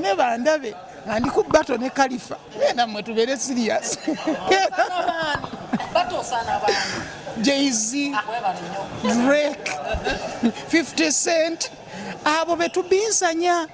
Ne bandabe nga ndi ku battle ne Kalifa. Genda mmwe, tubeere serious. Jay-Z, Drake, 50 Cent, abo betubinsanya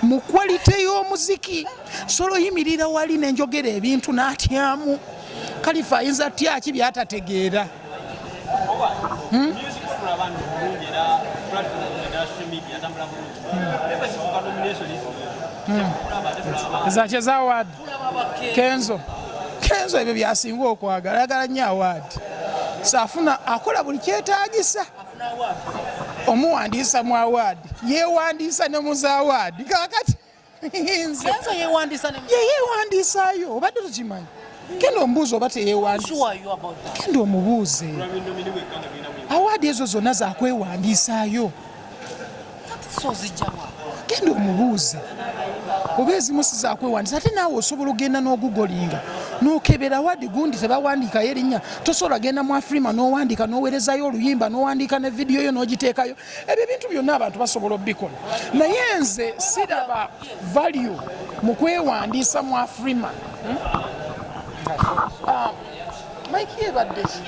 mu quality y'omuziki. Solo yimirira wali nenjogera ebintu n'atyamu. Kalifa ayinza tyaki byatategeera? Music tulaba nti bulungi era platform ddala social media atambula bulungi, naye bwe zituuka nomination tetulaba, ate tulaba Ezaki eza award? Kenzo, Kenzo ebyo byasinga okwagala, ayagala nnyo award. Saafuna akola buli kyetaagisa omuwandiisa mu award, yeewandiisa ne mu za award. Kakati nze Kenzo yewandiisa ne ye yeewandiisaayo, obadde tokimanyi? Genda omubuuze oba teyeewandiisa. Sure are you about that? Genda omubuuze. Award ezo zonna zakwewandiisaayo. So zijjawa? Genda omubuuze oba ezimu si zakwewandiisa. Ate naawe osobola ogenda n'ogugolinga n'okebera award gundi tebawandiikayo erinnya. Tosobola genda mu Afrima n'owandiika n'owerezayo oluyimba n'owandiika ne vidiyo yo n'ogiteekayo. Ebyo ebintu byonna abantu basobola obikola, naye nze siraba value mu kwewandiisa mu Afrima. Ah, Mike, yebadde ki?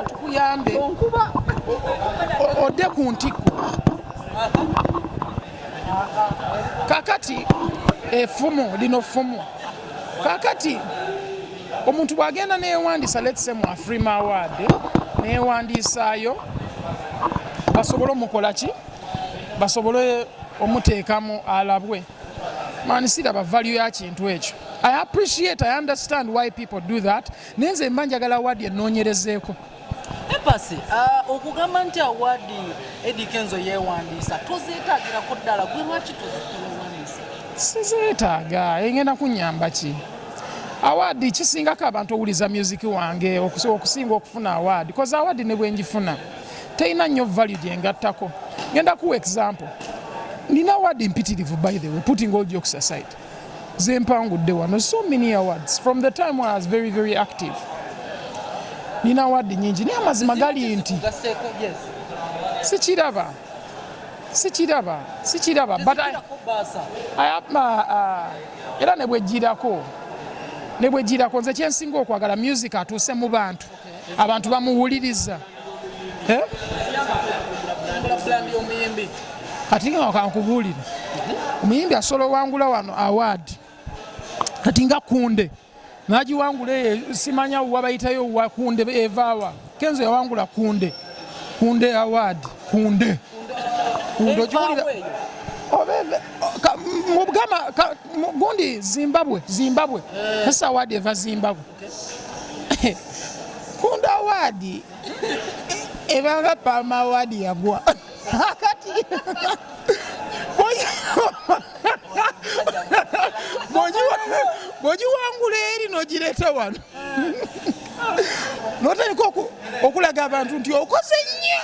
Tukuyambe odde ku ntikko. Kakati efumu lino fumu. Kakati omuntu bw'agenda neyewandiisa, let's say mu Afrima Award, neyewandiisaayo basobole omukola ki, basobole omuteekamu alabwe. Man, siraba value ya kintu ekyo. I appreciate, I understand why people do that, naye nze mba njagala award enoonyerezeeko. Epasi okugamba nti award Eddy Kenzo yeewandiisa tozeetagirako ddala, gwe lwaki tozeewandiisa? Sizeetaaga. Engenda kunyamba ki award? Kisingako abantu owuliza music wange okusinga okufuna award, 'cause award ne bwenjifuna terina nnyo value gyengattako. Ngenda kuwa example. Nina award mpitirivu, by the way, putting all jokes aside, zempangudde wano, so many awards from the time when I was very, very active. Nina award nyingi, naye amazima gali nti Gaseeko, yes. Sikiraba, sikiraba, sikiraba, but Tezigirako baasa. Era ne bwegirako, nze kyensinga okwagala music atuuse mu bantu, abantu bamuwuliriza. Eh? Tumbula brand y'omuyimbi. Kati nga kankubuulire, omuyimbi asobola owangula wano award, kati nga Kunde nagiwangula eyo, simanya wabayitayo wa Kunde evaawa. Kenzo yawangula Kunde, Kunde Award, Kunde, Kunde ogiwulira? Evaawo eyo. Mugama gundi Zimbabwe, Zimbabwe esa award eva Zimbabwe. Kunde Award ebanga Palma Award yagwa. Kati bw'ogiwangula eri n'ogireeta wano n'otandika okulaga abantu nti okoze nnyo.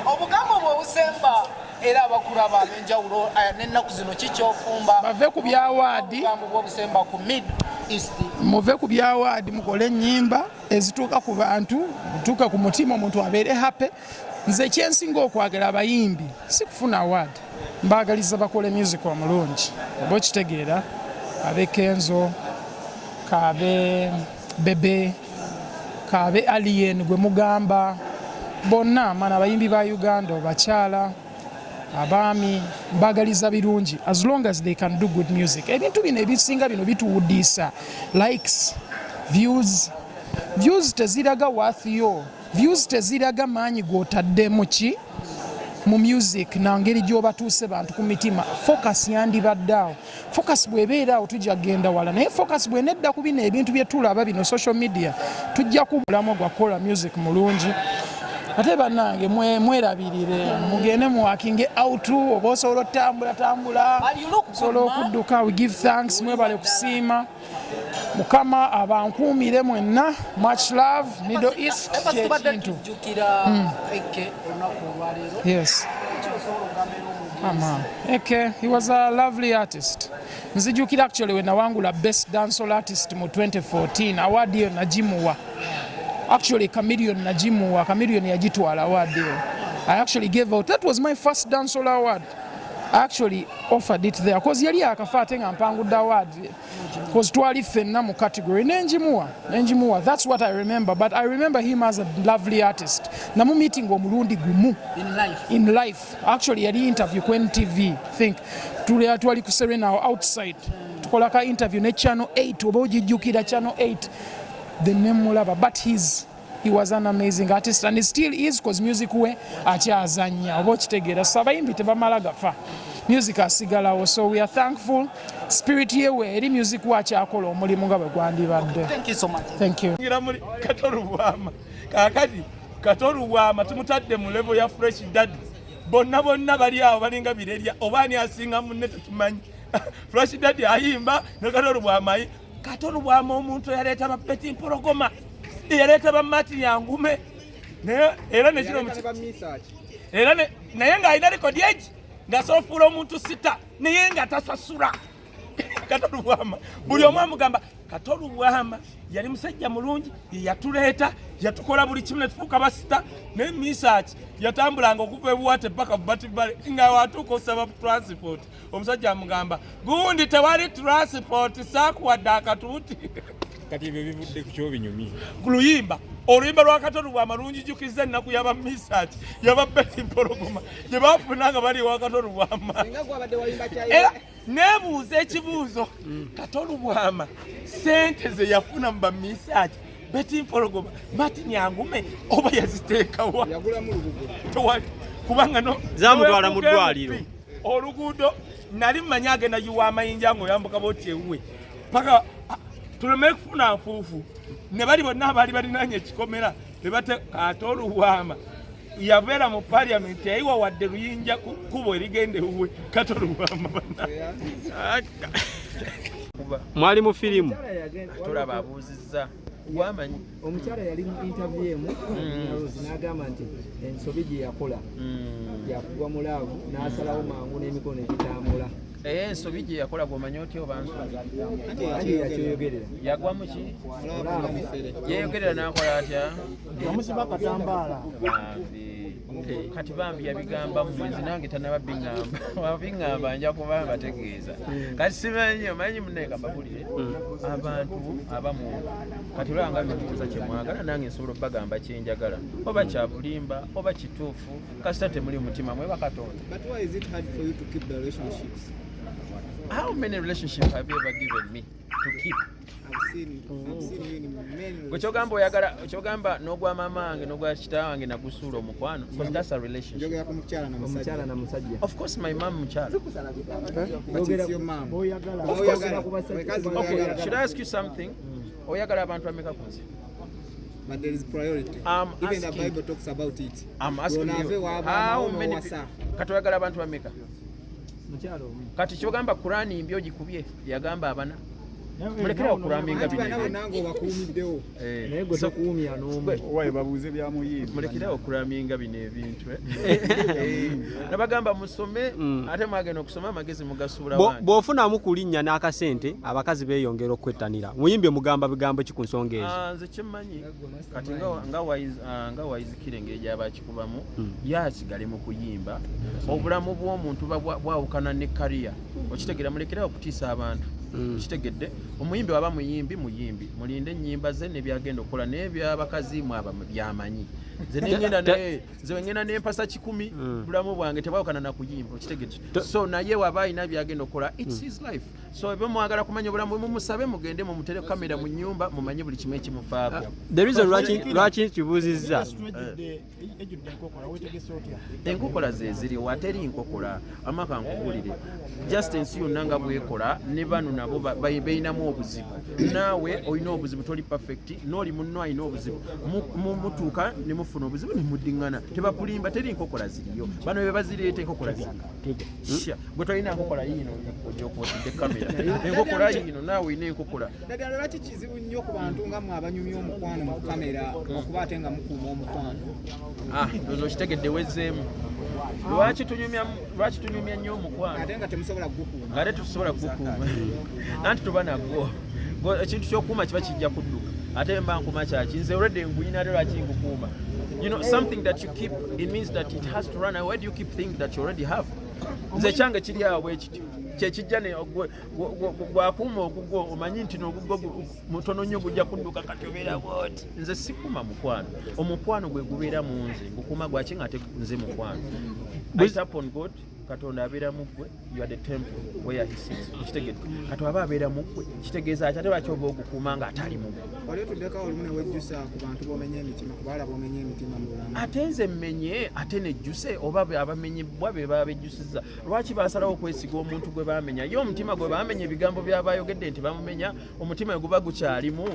Obugambo bwe busemba era abakulaba ab'enjawulo n'ennaku zino kikyofumba. Bave ku bya award. Obugambo bw'obusemba ku Mid East. Muve ku bya award, mukole ennyimba ezituuka ku bantu, tuuka ku mutima, omuntu abeere happy. Nze kyensinga okwagala abayimbi si kufuna award, mbaagaliza bakole music omulungi, oba okitegeera? Abe Kenzo, kabe Bebe, kabe Alien gwe mugamba, bonna mana abayimbi ba Uganda, obakyala, abaami, mbagaliza birungi as long as they can do good music. Ebintu bino ebisinga bino bituwudiisa likes, views. Views teziraga worth yo, views teziraga maanyi g'otadde mu ki, mu music na ngeri gy'obatuuse bantu ku mitima. Focus yandibadde awo. Focus bw'ebeera awo tujja kugenda wala, naye focus bw'enedda ku bino ebintu bye tulaba bino social media, tujja kubulamu gwa kukola music mulungi. Ate bannange mwerabirire, mugende muwakinge out, oba osobola otambula tambula, osobola okudduka. We give thanks, mwebale kusiima. Mukama abankuumire mwenna. Much love, Middle East. Tubadde kyekintu tujjukira Eke olunaku olwaleero. Yes. Kiki osobola okugamba era omugenzi? Ama. Eke, he was a lovely artist. Nzijukira actually when nawangula Best Dancehall Artist mu 2014, award eyo nagimuwa. Actually Chameleon nagimuwa, Chameleon yagitwala award eyo. I actually gave out, that was my first dancehall award. I actually offered it there cause yali akafa ate nga mpangudde award cause twali ffenna mu category nenjimuwa nenjimuwa. That's what I remember, but I remember him as a lovely artist. Namu meeting omulundi gumu in life. In life. Actually yali interview ku NTV, think tuli twali ku Serena outside tukola ka interview ne Channel 8, oba ogijjukira Channel 8, then nemulaba. But he was an amazing artist and he still is, cause music we akyazanya, oba okitegeera. So abayimbi tebamala gafa, music asigalawo, so we are thankful spirit yewe eri music we akyakola omulimu nga bwe gwandibadde. Thank you so much. Thank you. Ngira muli Kato Lubwama. Kaakati Kato Lubwama tumutadde mu level ya Fresh Daddy. Bonna bonna bali awo balinga birerya, oba ani asinga munne tetumanyi. Fresh Daddy ayimba ne Kato Lubwama ayi. Kato Lubwama omuntu eyaleeta ba Betty Mpologoma, eyaleeta ba Martin Yangume, naye era ne kino era naye ng'alina rekodi egi ng'asobola omuntu sita naye nga tasasula. Kato Lubwama buli omu amugamba Kato Lubwama yali musajja mulungi, yatuleeta, yatukola buli kimu ne tufuuka basita. Naye Misaki yatambulanga okuva ebuwate paka Bat Valley, nga watuuka osaba transport, omusajja amugamba gundi tewali transport, saakuwadde akatuuti. Kati ebyo bivudde ku kyobinyumye. Ku luyimba, oluyimba lwa Kato Lubwama lunjijukiza ennaku yaba Misaki, yaba Betty Mpologoma gye bafuna nga bali ewa Kato Lubwama. Era neebuuza ekibuuzo, Kato Lubwama sente ze yafuna mu bamisaki, Betty Mpologoma, Martin Angume, oba yaziteekawa? Tewali, kubanga no Zamutwala mu ddwaliro. Oluguudo nali mmanyi agenda yiwa amayinja ng'oyambuka boti ewuwe paka tuleme kufuna nfuufu ne bali bonna abaali balinaanye ekikomera ne bate. Kato Lubwama yabeera mu parliament, yayiwa wadde luyinja ku kkubo erigenda ewuwe. Kato Lubwama bana. Mwali mu firimu. Tolaba abuuzizza wamanyi. Omukyala yali mu interview emu Rose n'agamba nti ensobi gye yakola yakugwa mu love n'asalawo mangu n'emikono egitambula. Ensobi gye yakola gwomanyi otya oba nsobi? Anti yakyoyogerera. Yagwa muki? Yeyogerera n'akola atya? Yamusiba katambaala. Bambi. Kati bambi yabigamba mwenzi nange tanaba biŋŋamba, wabiŋŋamba nja kuba mbategeeza. Kati simanyi, omanyi munnaye, mbabulire abantu abamu kati olaba nga mubuuza kyemwagala, nange nsobola obbagamba kyenjagala, oba kyabulimba oba kituufu, kasita temuli mutima mweba Katonda. But why is it hard for you to keep the relationships? How many relationships have you ever given me to keep? I've seen you in many. Gwe kyogamba oyagala, kyogamba n'ogwa maama wange n'ogwa kita wange nagusuula omukwano, because that's a relationship. Njogera ku mukyala na Omukyala musajja. na musajja. Of course my mom mukyala. But it's your mom. Boyagala. Boyagala. Ku basajja. Wekazi Okay, boyagala. should I ask you something? Oyagala abantu ameka ku nsi? But there is priority. I'm Even the asking. Bible talks about it. I'm asking Bw'onaava you. ewa How abaana many n'owasa. Kati oyagala abantu bameka? Mukyala omu. Kati kyogamba Kurani mbi ogikubye yagamba abana. Mulekerawo kuraminga Anti bino bana ebintu. bonna ng'obakuumiddewo. Eh, Naye gwe so- tokuumya n'omu. Owaye babuuze bya muyimbi. Mulekerawo kuraminga bino ebintu, eh. Eh, nabagamba musome, ate mwagenda okusoma amagezi mugasuula wange. Bw'ofunamu ku linnya n'akasente, abakazi beeyongera okwettanira. Muyimbi mugamba bigambo ki ku nsonga ezo? Ah, nze kyemmanyi kati nga Wizkid engeri gyaba akikubamu, yasigale mu kuyimba. Obulamu bw'omuntu buba bwawukana ne kariya, okitegeera? Mulekerawo okutiisa abantu, okitegedde? Omuyimbi waba muyimbi, muyimbi, mulinde ennyimba ze nebyagenda okukola n'ebyabakazi mwaba byamanyi. Nze nengenda nze wengenda nempasa 100, bulamu bwange tebwawukana na kuyimba, okitegedde? So naye waba alina byagenda okukola, it's his life. So ebe mwagala kumanya obulamu bwe, mumusabe, mugende mumutere kamera mu nyumba mumanye buli kimu ekimufaako. The reason lwaki kibuuzizza, Ejjudde enkokola, wetegese otya? Enkokola ze ziriwo, ateri nkokola amaka nkubulire, just ensi yonna nga bwekola ne bano nabo beinamu obuzibu. Naawe olina obuzibu, toli perfect, n'oli munno alina obuzibu. Mutuuka ne mufuna obuzibu ne muddiŋŋana. Tebakulimba, teri nkokola ziriyo. Bano be bazireeta enkokola ziriyo. Gwe tolina nkokola yiino ogyokwotidde kamera, enkokola yiino, naawe olina enkokola. Ddala lwaki kizibu nnyo ku bantu nga mmwe abanyumya omukwano mu kamera okuba ate nga mukuuma omukwano? Ah, ndowooza okitegedde, wezzeemu. Lwaki tunyumya nnyo omukwano ate nga temusobola kugukuuma? Nga ate tusobola kugukuuma, anti tuba nagwo. Ekintu kyokuuma kiba kijja kudduka. Ate mba nkuma kyaki? Nze olwedde nguyina, ate lwaki ngukuuma? You know, something that you keep, it means that it has to run away. Why do you keep things that you already have? Nze ekyange kiri awo bwekityo kyekijja gwakuuma ogugwo omanyi nti nogugwo mutono nnyo gujja kudduka kati obeera bwoti. Nze sikuuma mukwano, omukwano gwe gubeera mu nze ngukuuma gwaki nga ate nze mukwano. I tap on God, Katonda abeera mu ggwe, you are the temple where he sits. Okitegedde? Kati aba abeera mu ggwe kitegeeza ki? Ate lwaki oba ogukuuma nga atali mu ggwe? Wali otuddeko olumu ne wejjusa ku bantu b'omenya emitima, ku bawala b'omenya emitima mu bulamu? Ate nze mmenye ate nejjuse oba abamenyebwa be baba bejjusiza? Lwaki basalawo okwesiga omuntu gwe bamenya? Ye omutima gwe bamenya, ebigambo by'abayogedde nti bamumenya, omutima we guba gukyalimu,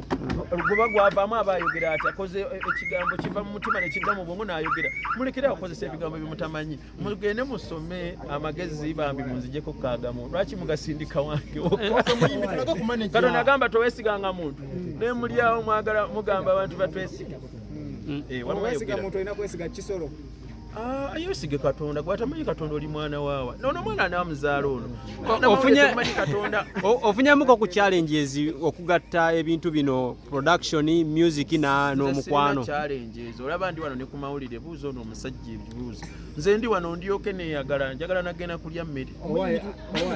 guba gwavaamu. Aba ayogera ati akoze ekigambo kiva mu mutima ne kidda mu bwongo n'ayogera. Mulekere okukozesa ebigambo byemutamanyi, mugende musome amagezi. Bambi munzijeko kagamu, lwaki mugasindika wange? Katonda agamba towesiganga muntu, naye muli awo mwagala mugamba abantu batwesige. Wamma Owesiga yogera. muntu, olina kwesiga kisolo. Ah, yeesige Katonda. Gwatamanyi Katonda, oli mwana waawa nono omwana anaamuzaala ono. Manyi Katonda. Ofunyemuko ku challenges okugatta ebintu bino, production, music na n'omukwano? Challenges, olaba ndi wano ne ku mawulire. Buuza ono omusajja ebibuuzo. Nze ndi wano ndyoke neeyagala, njagala nagenda kulya mmere.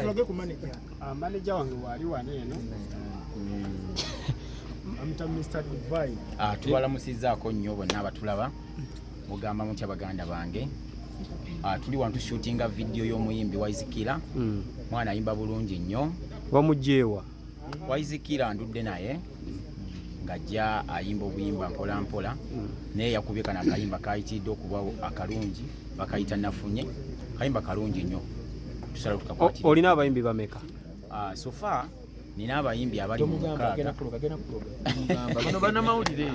Tulage ku manager. Manager wange waali wano eno, amuta Mr Divine. Tubalamusizzaako nnyo bonna abatulaba. Mugamba mutya baganda bange? Tuli wano tushootinga video y'omuyimbi Wizkid. Mwana ayimba bulungi nnyo. Wamugjeewa? Wizkid ndudde naye ng'ajja ayimba obuyimba mpola mpola, naye yakubye kano akayimba kayitiridde okuba akalungi, bakayita Nafunye. Kayimba kalungi nnyo, tusala tukakwatire. Olina abayimbi bameka? So far nina abayimbi abali mu 6. Bano bannamawulire.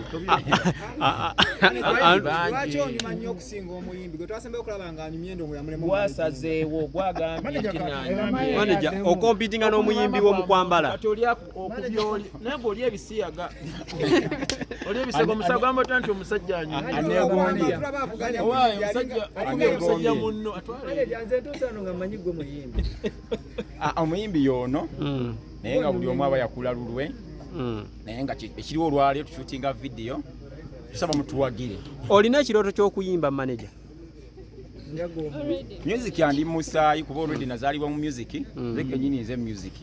Lwaki onyuma nnyo okusinga omuyimbi gwe twasembayo okulaba nga anyumye endongo yamulema? Gwasazeewo, gwagambye nti nanyumye. Manager, okompitinga n'omuyimbi wo mu kwambala? Kati oli okubya oli naye gwe oli ebisiyaga, oli ebisiyaga. Omusago gamba otya nti omusajja anyumye? Aneegombye. Owaaye omusajja okubya omusajja munno atwale. Manager, nze ntuuse wano nga mmanyi gwe muyimbi. Omuyimbi y'ono, naye nga buli omu aba yakula lulwe, naye nga ekiriwo olwaleero tushootinga video, tusaba mutuwagire. Olina ekirooto ky'okuyimba, manager? Music andi musaayi, kuba already nazaalibwa mu music. Nze kenyini nze music.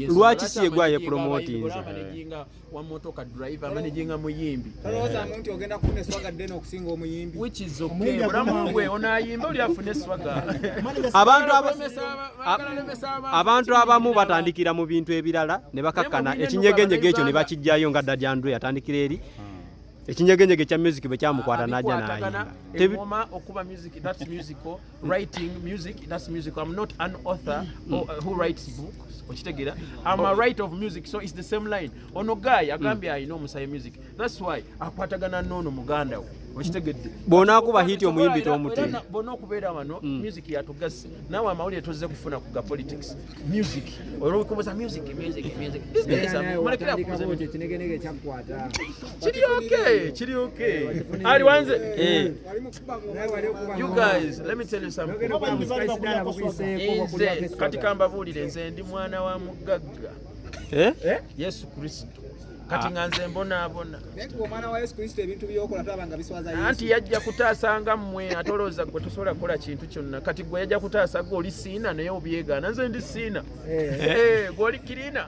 Lwaki si yegwe ayepromotinze? Amanaginga wa motoka driver, amanaginga muyimbi. Tolowoozamu nti ogenda kufuna eswaga ddene okusinga omuyimbi? Which is okay, bulamu bwe onaayimba oli afune eswaga. Abantu abamu batandikira mu bintu ebirala ne bakakkana, ekinyegenyege ekyo ne bakijjayo, nga Daddy Andre yatandikira eri, ekinyegenyege kya music bwe kyamukwata n'ajja n'ayimba. Engoma okuba music, that's musical. Writing music, that's musical. I'm not an author or, who writes books, okitegeera? I'm a writer of music, so it's the same line. Ono guy agambye alina omusayi music, that's why akwatagana n'ono muganda we, okitegedde? Bw'onaakuba hit omuyimbi tomuteera. Bonna okubeera wano, music yatugase. Naawe amawulire tozze kufuna ku ga politics, music olwokubuza music, music, music. These guys are mulekera kubuza Watandikako ekinegenege kyakukwata. Kiri okay, kiri okay. Ali wanze Naye You guys, let me tell you something. Nze kati kambabuulire, nze ndi mwana wa mugagga. Eh? Yesu Kristo. Kati nga nze mbonaabona. Naye gwe omwana wa Yesu Kristo, ebintu byokola tulaba nga biswaza Yesu. Anti yajja kutaasa nga mmwe, ate olowooza gwe tosobola kukola kintu kyonna. Kati gwe yajja kutaasa, gwe oli siina naye obyegaana. Nze ndi siina. Eh, gwe oli kirina.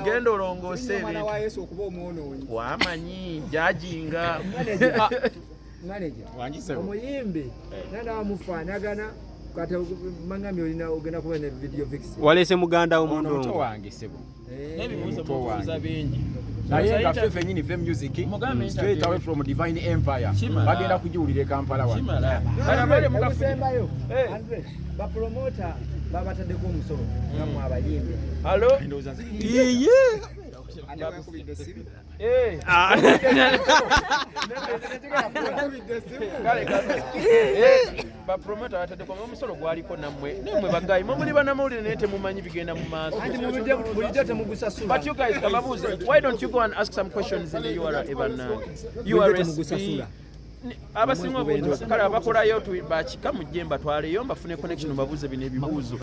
Genda olongoose Kibi nnyo omwana ebintu. wa Yesu okuba omwonoonyi. Wamanyi jajinga. Manager, Wangi, omuyimbi nandaba mufaanagana, kati mangambye olina ogenda kuba ne video vixen. Waleese muganda wo Ono muto mundongo? wange sebo. N'ebibuuzo Muto mubuuza wange. bingi. Naye nga ffe fenyini fe music Mugambe straight interview. away from Divine Empire. Kimala. Bagenda kugiwulira e Kampala wano. Kimala. Bana bale mugafunye. Obusembayo, Eh. Andre, bapromota babataddeko omusolo nga mwe abayimbi. Hello? Iye. Ate wekubidde essimu. Eh. Wekubidde essimu. Kale kale. Eh, bapromota bataddeko omusolo gwaliko nammwe. Nammwe bagayi mwe muli bannamawulire naye temumanyi bigenda mu maaso. Anti bulijjo temugusasula. But you guys, kababuuze, why don't you go and ask some questions in the URA bannange? Bulijjo URSB. temugusasula. Abasinga obungi kale abakolayo bakika, mujje mbatwaleyo mbafune connection, mbabuuze bino ebibuuzo.